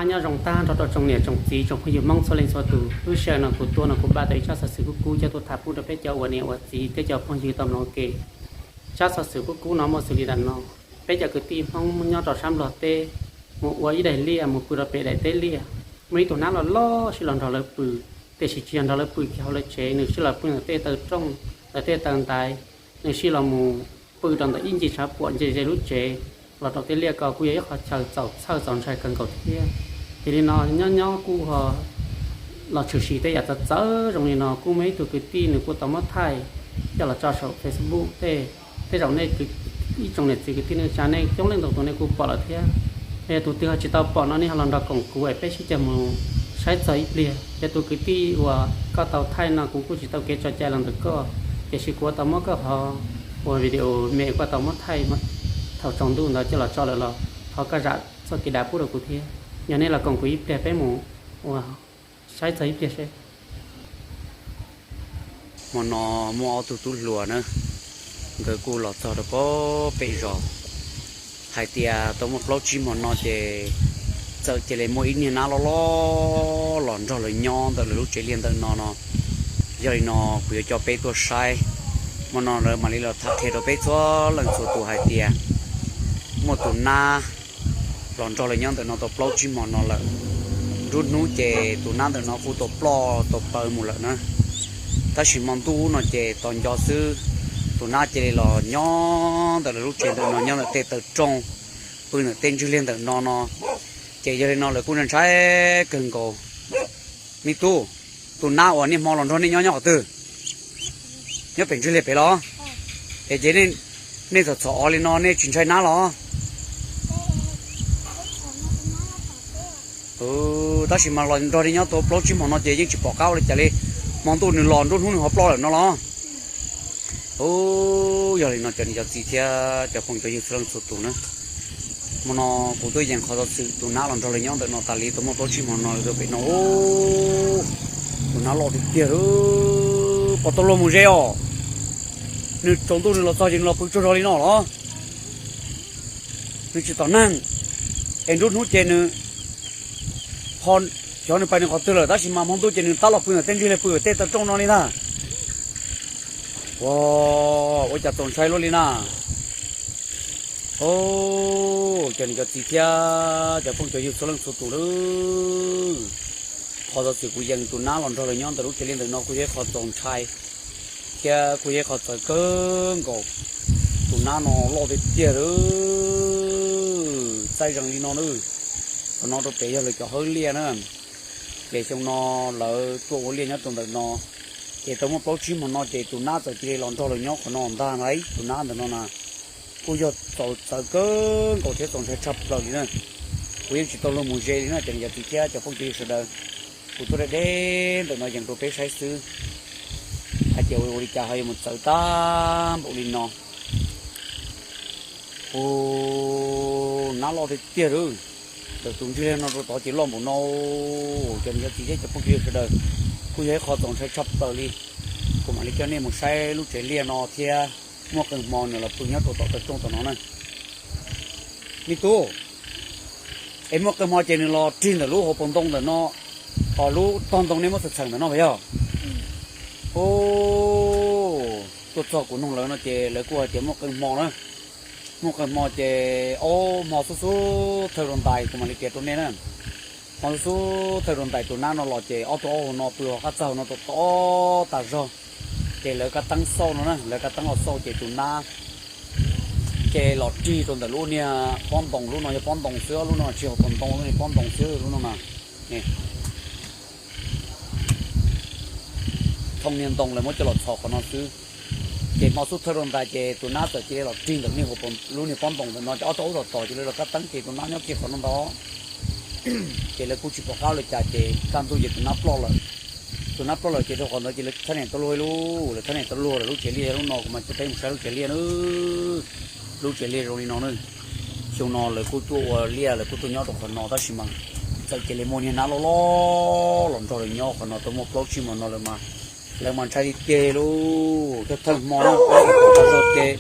Nyob zoo tag nrho rau tsoom niam tsoom txiv tsoom phooj ywg Hmoob txhua leej txhua tus. Lub sij hawm no kuv tuaj no kuv npaj tau ib tsab xov xwm kub kub coj tuaj tham pub rau peb cov ua niam ua txiv thiab cov phooj ywg tau mloog ua ke. Tsab xov xwm kub kub no muaj xws li ntawm no: Peb cov kwv tij Hmoob nyob rau sab Nplog teb mus ua ib daim liaj mus pw rau pem daim teb liaj, muaj ib tug nab loj loj sib los nrog lawv pw, tiam sis tsis yog nrog lawv pw kiag hauv lawv tsev, nws sib los pw ntawm tej taw rooj, ntawm tej taw ntaiv, nws sib los mus pw rau ntawm ib ncig tshav puam ntse ze lub tsev los rau tej liaj ko kuj yog ib qhov chaw txaus txhawj txaus ntshai kawg nkaus thiab. Ces li no nyob nyob kuj ho los tshwm sim tej yam txawv txawv zoo li no, kuj muaj ib tug kwv tij nws kuj tau muab thaij coj los tso saum Facebook tej. Tej zaum nej ib tsoom niam txiv kwv tij neej tsa nej coob leej ntau tus nej kuj pom lawm thiab. Yog tus twg ho tsis tau pom no nej ho los nrog koom kuv es peb sib cog mus saib txog ib pliag. Yog tus kwv tij uas koj tau thaij no kuv kuj tsis tau kev tso cai los ntawm koj, tiam sis kuv tau muab koj qhov uas video me koj tau muab thaij thaum tsaus ntuj ntawd coj los tso lawm los thov koj zam txoj kev dav pub rau kuv thiab. Yog nej los koom kuv ib pliag peb mus ua saib txog ib pliag seb. Hmo no muaj ob tug tub hluas na, nkawd kuj los txog rau pem zos, hais tias tau muaj plaub tsib hmo no ces txawm cia li muaj ib niag nab loj loj los nrog lawv nyob ntawm lawv lub tsev liaj ntawm no no. Yog li no kuv yuav coj peb tuaj saib. Hmo no lawv mam li los tham qhia rau peb txhua leej txhua tus hais tias muaj tus nab los nrog lawv nyob ntawm no tau plaub tsib hmo no lawm. Nruab hnub ces tus nab ntawm no kuj tau ploj tau paws mus lawm na. Tab sis hmo ntuj no ces tos nco xwb, tus nab cia li los nyob ntawm lawv lub tsev ntawm no, nyob ntawm tej taw rooj, pw ntawm tej ntswg liag ntawm no no. Ces yog li no lawv kuj ntshai kawg nkaus. Me tub, tus nab uas niaj hmo los nrog nej nyob nyob qhov twg? Nyob pem ntswg liag pem los? Es ces nej txhom txhom os li no nej tsis ntshai nab los? Tab sis mas los nrog nej nyob tau plaub tsib hmo no ces yeej tsis pom qab ua li cas li. Hmo ntuj nws los nruab hnub nws ho ploj lawm no los? Yog li no cov niam cov txiv thiab cov phooj cov ywg txhua leej txhua tus na, hmo no kuv tuaj yees qhov xov xwm tus nab los nrog lawv nyob ntawm no tas li tau muaj plaub tsib hmo no lawm rau pem no. Tus nab loj tiag tiag lawm, pom tau luag mus ze os. Nws tsaus ntuj nws los txog ces nws los pw tsaug zog li no los? Nws tsis tom neeg, es nruab hnub ces nws ho xyov nws pais nws qhov twg lawm, tab sis mas hmo ntuj ces nws tab los pw ntawm tej ntswg liag pw tej taw rooj no li ntag. Ua, ua cas txaus ntshai luaj li na. Cov niam cov txiv thiab cov phooj cov ywg txhua leej txhua tus lawm, qhov xov xwm kuv yees tus nab los nrog lawv nyob ntawm lub tsev liaj ntawm no kuj yog ib qho txaus ntshai thiab kuj yog ib qho txawv kawg nkaus. Tus nab no loj tiag tiag lawm, txaij zees li no na. Qhov no rau pem yog lawv cov hawb liaj na. Ces xyoo no lawv tuaj ua liaj nyob rau ntawm no, ces tau muaj plaub tsib hmo no ces tus nab txawm cia li los nrog lawv nyob qhov no ntag lauj. Tus nab ntawm no na kuj yog txaus txawv kawg nkaus thiab txaus ntshai tshaj plaws li na. Kuv yeej tsis tau luag mus ze li na cov niam cov txiv thiab cov phooj cov ywg sawv daws. Kuv tuaj deb deb ntawm no yees rau peb saib xwb, hais tias ua li cas ho yuav mus txawv tag npaum li no. Ua, nab loj tiag tiag lawm. Tawm tus ntswg liag no rau tod ces loj npaum no. Cov niam cov txiv thiab cov phooj cov ywg sawv daws, kuj yog ib qho txaus ntshai tshaj plaws li. Kuv mam li coj nej mus saib lub tsev liaj no thiab. Muaj qee hmo nws los pw nyob rau tom taw rooj tom no na. Me tub, es muaj qee hmo ces nws los rig ntawm lub hauv paus ntoo ntawm no, os lub tog ntoo nej muab txhawm txhawm ntawm no puas yog? Tuaj txog kuv noog lawv no ces lawv kuj hais tias muaj qee hmo na. Muaj qee hmo ces ob hmo xub xub thawj rau ntais kuv mam li piav rau nej na. Hmo xub xub thawj rau ntais tus nab no los ces ob tug ob hauv no pw hauv qab txag hauv no tom tom tas zog. Ces lawv kab teeb xauj no na, lawv kab teeb los xauj ces tus nab ces los rig rau ntawm lub niag pob ntoo, lub no yog pob ntoo xwb, lub no tsis hauv paus ntoo, lub niag pob ntoo xwb lub no mas. Thooj niag ntoo lawv muab coj los txhos qhov no xwb. Ces hmo xub thawj rau ntais ces tus nab txawm cia li los rig ntawm lub niag pob ntoo ntawm no ces ob tug ub tom tom cia li los kab teeb ces tus nab nyob kiag qhov no ntag. Ces lawv kuj tsis pom qab ua li cas ces kaj ntug ces tus nab ploj lawm. Tus nab ploj lawm ces rau qhov ntawd ces lawv thab niam tau luag ib lub, lawv thab niam tau luag lawm lub tsev liaj lub no kuv mam coj peb mus saib lub tsev liaj na. Lub tsev liaj zoo li no na. Xyoo no lawv kuj tuaj ua liaj lawv kuj tuaj nyob rau qhov no tab sis mas txawm cia li muaj niag nab loj loj los nrog lawv nyob qhov no tau muaj plaub tsib hmo no lawm mas lawv mas ntshai tiag tiag li lub thawj thawj hmo na. Tau zog ces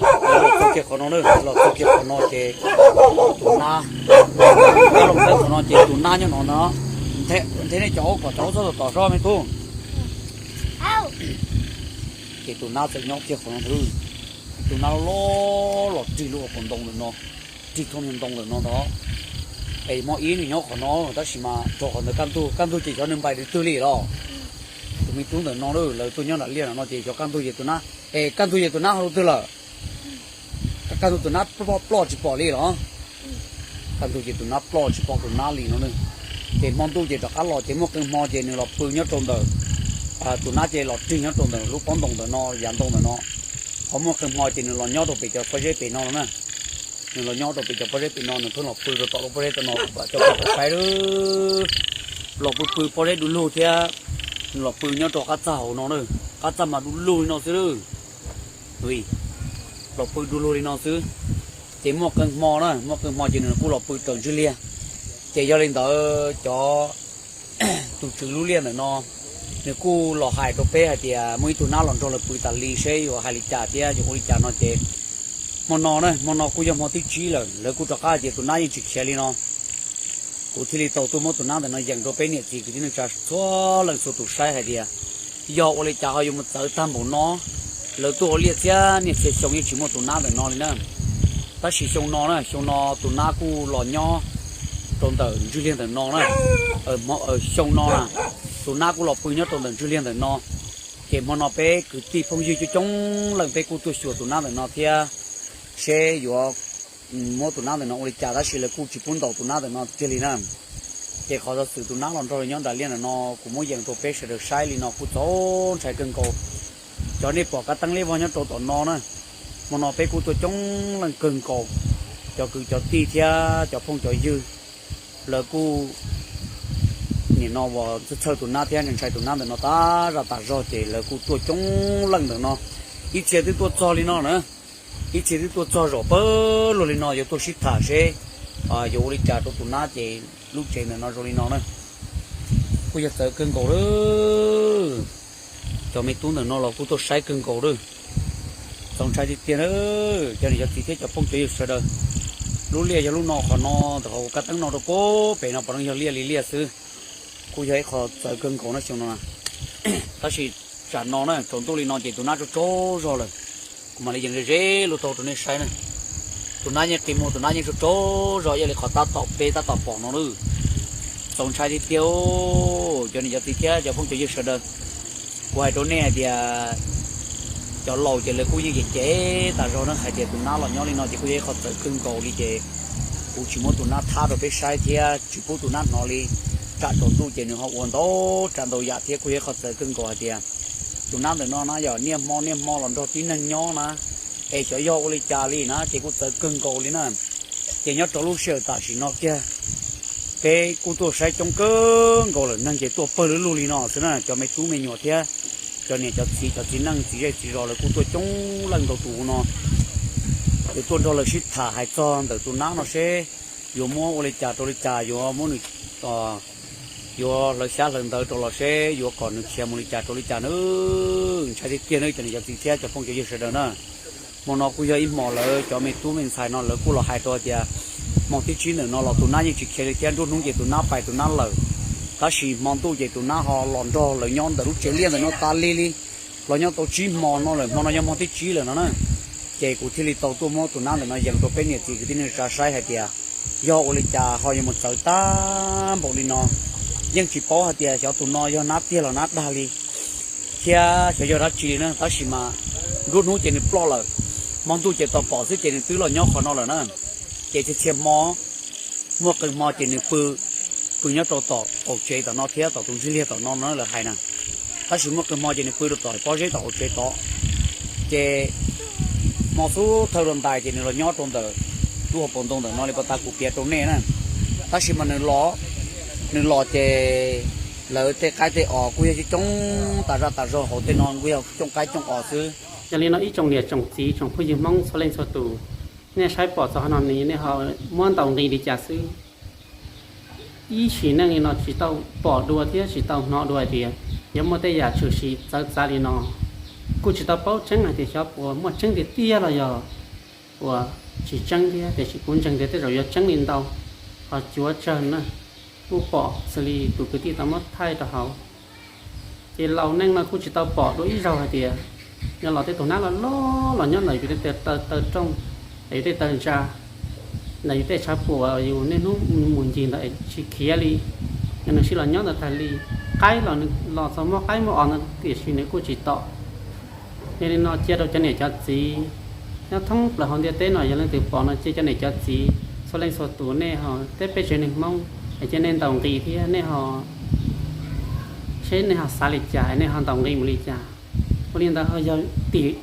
lawv los txog kiag qhov no na, los txog kiag qhov no ces tus nab, los txog qhov no ces tus nab nyob no na. Nthe nej cov aub kom cov aub txhob tom tom sob me tub. Ces tus nab txawm nyob kiag qhov no ntag. Tus nab loj loj los rig lub hauv paus ntoo ntawm no, rig thooj niag ntoo ntawm no ntag. Es hmo ib nws nyob qhov no tab sis mas rau qhov ntawd kaj ntug, kaj ntug ces xyov nws npais twg twg li los. Tus me tub ntawm no lawv tuaj nyob nram liaj no ces xyov kaj ntug ces tus nab, es kaj ntug ces tus nab ho rau twg lawm? Kaj ntug tus nab ploj tsis pom li los? Kaj ntug ces tus nab ploj tsis pom tus nab li no na. Ces hmo ntuj ces rov qab los ces muaj qee hmo ces nws los pw nyob rau ntawm, tus nab ces los rig nyob rau ntawm lub pob ntoo ntawm no, yav ntoo ntawm no. Ho muaj qee hmo ces nws los nyob rau pem cov pob zeb pem no los na. Nws los nyob rau pem cov pob zeb pem no, nws pheej los pw rau tom lub pob zeb tom no, cov poj saib los pw pw pob zeb du lug thiab. Nws los pw nyob rau qab txaj hauv no na, qab txaj mas du lug li no xwb. Los pw du lug li no xwb. Ces muaj qee hmo na, muaj qee hmo ces nws kuj los pw raws ntswg liag. Ces yog li ntawd cov, tus tswv lub liaj ntawm no, nws kuj los hais rau peb hais tias muaj ib tug nab los nrog lawv pw tas li seb yuav hais li cas thiab yuav ua li cas no ces, hmo no na, hmo no kuj yog hmo thib tsib lawm, lawv kuj rov qab hais tias tus nab yeej tsis khiav li no. Kuv thiaj li tau tuaj muab tus nab ntawm no yees rau peb niam txiv kwv tij neej tsa txhua leej txhua tus saib hais tias yog ua li cas ho yuav mus txawv tag npaum no. Lawv tuaj ua liaj txhiab niaj txhia xyoo yeej tsis muaj tus nab ntawm no li na. Tab sis xyoo no na, xyoo no tus nab kuj los nyob rau ntawm ntswg liag ntawm no na. Xyoo no na, tus nab kuj los pw nyob rau ntawm ntswg liag ntawm no. Ces hmo no peb kwv tij phooj ywg coob coob leej peb kuj tuaj xyuas tus nab ntawm no thiab seb yuav muab tus nab ntawm no ua li cas, tab sis lawv kuj tsis pub ntaus tus nab ntawm no kiag li na. Ces qhov xov xwm tus nab los nrog lawv nyob nram liaj ntawm no kuv muab yees rau peb sawv daws saib li no kuj txaus ntshai kawg nkaus. Cov nej pom kab teeb liab vog nyob rau tom no na, hmo no peb kuj tuaj coob leej kawg nkaus, cov kwv cov tij thiab cov phooj cov ywg, lawv kuj nim no uas txhawj tus nab thiab ntshai tus nab ntawm no tas zaj tas zog ces lawv kuj tuaj coob leej ntawm no. Ib txhia twb tuaj txog li no na, ib txhia twb tuaj txog zaum pawg lug li no yuav tuaj sib tham seb yuav ua li cas rau tus nab ces lub tsev ntawm no zoo li no na. Kuj yog txawv kawg nkaus lawm. Cov me tub ntawm no los kuj tuaj saib kawg nkaus lawm. Txaus ntshai tiag tiag na. Cov niam cov txiv thiab cov phooj cov ywg sawv daws, lub liaj yog lub no, qhov no ntawm qhov kab teeb no rau pem no puav leej yog liaj li liaj xwb. Kuj yog ib qho txawv kawg nkaus no xyoo no. Tab sis tsam no na tsaus ntuj li no ces tus nab tsaug tsaug zog lawm. Kuv mam li yees ze ze lub taub hau rau nej saib na. Tus nab yeej qi muag, tus nab yeej tsaug tsaug zog ib yam li qhov tab tom peb tab tom pom no lawm. Txaus ntshai tiag tiag, cov niam cov txiv thiab cov phooj cov ywg sawv daws. Kuv hais rau nej hais tias cov laus ces lawv kuj yeej cem cem tas zog na hais tias tus nab los nyob li no ces kuj yog ib qho txawv kawg nkaus li ces kuv tsis muab tus nab thab rau peb saib thiab tsis pub tus nab hnov li. Tsam tsaus ntuj ces nws ho ua ntau tsav ntau yam thiab kuj yog ib qho txawv kawg nkaus hais tias tus nab ntawm no na yog niaj hmo niaj hmo los nrog tib neeg nyob na, es xyov yog ua li cas li na ces kuj txawv kawg nkaus li na. Ces nyob rau lub sij hawm tam sim no kiag, peb kuj tuaj saib coob kawg nkaus lawm, neeg ces tuaj pawg lug lug li no xwb na, cov me tub me nyuam thiab cov niam cov txiv, cov txiv neej txiv zej txiv zos lawv kuj tuaj coob leej rau tus no. Yuav tuaj nrog lawv sib tham hais txog ntawm tus nab no seb yuav muab ua li cas rau li cas, yuav muab nws, yuav hlawv xyab hlawv ntawv rau los seb yuav kom nws khiav mus li cas rau li cas na. Ntshai tiag tiag na cov niam cov txiv thiab cov phooj cov ywg sawv daws na. Hmo no kuj yog ib hmos lawv cov me tub me ntxhais no lawv kuj los hais rau tias hmo thib tsib ntawm no los tus nab yeej tsis khiav li thiab nruab hnub ces tus nab pais tus nab lawm. Tab sis hmo ntuj ces tus nab ho los nrog lawv nyob ntawm lub tsev liaj ntawm no tas li li, los nyob tau tsib hmo no lawm, hmo no yog hmo thib tsib lawm no na. Ces kuv thiaj li tau tuaj muab tus nab ntawm no yees rau peb niam txiv kwv tij neej tsa saib hais tias yog ua li cas ho yuav mus txawv tag npaum li no. Yeej tsis paub hais tias xyov tus no yog nab tiag los nab dag li thiab xyov yog dab tsi li na, tab sis mas nruab hnub ces nws ploj lawm, hmo ntuj ces tos pom xwb ces nws twb los nyob qhov no lawm na. Ces txhia txhia hmo, muaj qee hmo ces nws pw, pw nyob rau tom qaum tsev tom no thiab tom tus ntsig liag tom no no lawv hais na. Tab sis muaj qee hmo ces nws pw rau tom pob zeb tom qaum tsev tod. Ces hmo xub thawj rau ntais ces nws los nyob rau ntawm lub hauv paus ntoo ntawm no li pas tas kuv piav rau nej na. Tab sis mas nws los, nws los ces lawv tej qaib tej os kuj yog coob coob tas zaj tas zog, hauv tej no kuj yog coob qaib coob os xwb. Yog li no ib tsoom niam tsoom txiv tsoom phooj ywg Hmoob txhua leej txhua tus, nej saib pom txog qhov no ne nej ho muab ntaus nqi li cas xwb? Ib sim neej li no tsis tau pom dua thiab tsis tau hnov dua hais tias yuav muaj tej yam tshwm sim txawv txav li no. Kuj tsis tau paub tseeb hais tias xyov puas muaj tseeb tiag tiag los yog uas tsis tseeb thiab, tiam sis kuv ntseeg tias tej zaum yuav tseeb li ntau. Qhov cuav tsawg na, kuj pom xws li tus kwv tij tau muab thaij rau hauv. Ces laus neej no kuj tsis tau pom dua ib zaug hais tias yog los tej tus hnab loj loj los nyob ntawm yus tej taw rooj, ntawm yus tej taw ntsa, ntawm yus tej tshav puam yus niaj hnub mus ncig ntawd tsis khiav li. Yog nws sib los nyob ntawd tag li, qaib los nws los txog muaj qaib muaj os ntawd tiam sis nws kuj tsis tom. Yog li no cia rau cov niam cov txiv nyob thoob plaws hauv ntiaj teb no, yog leej twg pom no cia cov niam cov txiv txhua leej txhua tus nej ho, tej peb tsev neeg Hmoob es cia nej ntaus nqi thiab nej ho, seb nej ho xav li cas, nej ho ntaus nqi mus li cas. Ua li ntawd ho yog tim,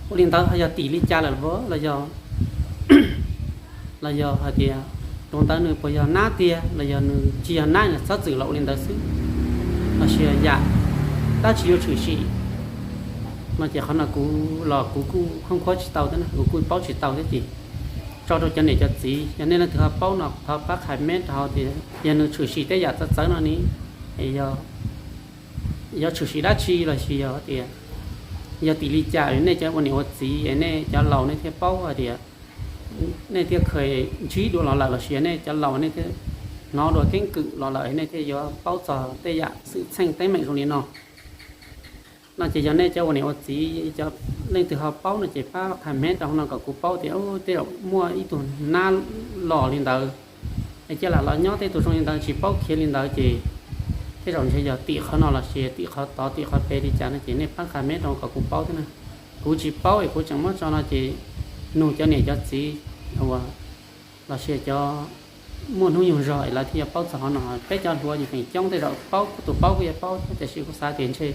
ua li ntawd ho yog tim li cas lawm los yog, los yog hais tias tus ntawd nws puas yog nab tiag los yog nws tsis yog nab, nws txhob txwm los ua li ntawd xwb, los sis yam dab tsi yuav tshwm sim no ces qhov no kuv los kuv kuj khooj khuab tsis tau thiab, kuv kuj paub tsis tau thiab ces tso rau cov niam cov txiv, yog nej leej twg ho paub no thov pab qha meb rau hauv tias yog nws tshwm sim tej yam txawv txawv no ne, es yog tshwm sim dab tsi los sis yog tias yog tim li cas nej cov ua niam ua txiv es nej cov laus nej thiaj paub hais tias nej thiaj kheev ntsib dua los lawm, los sis yog nej cov laus nej thiaj hnov dua keeb kwm los lawm nej thiaj yuav paub txog tej yam xwm txheej teeb meem zoo li no. No ces yog nej cov ua niam ua txiv cov leej twg ho paub no ces pab qha meb rau hauv no kom kuv paub tias tej zaum muaj ib tug nab los li ntawd es cia lam los nyob tej tus zoo li ntawd tsis paub khiav li ntawd ces tej zaum ntshe yog tim qhov no los sis tim qhov tod tim qhov pem li cas no ces nej pab qha meb rau kom kuv paub thiab na. Kuv tsis paub es kuv tseem muab tso no ces nug cov niam cov txiv uas los sis cov muaj hnub nyoog zog es lawv thiaj yuav paub txog qhov no. Peb cov hluas ces feem coob tej zaum paub, tus paub kuj yuav paub thiab tiam sis kuv xav tias ntshe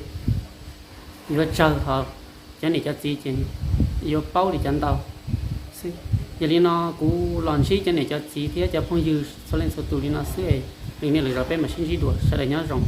yuav tsawg ho cov niam cov txiv ces yuav paub li cov ntau xwb. Yog li no kuv los ntsib cov niam cov txiv thiab cov phooj ywg txhua leej txhua tus li no xwb, lwm niaj lwm zaus peb mam sib ntsib dua, sawv daws nyob zoo.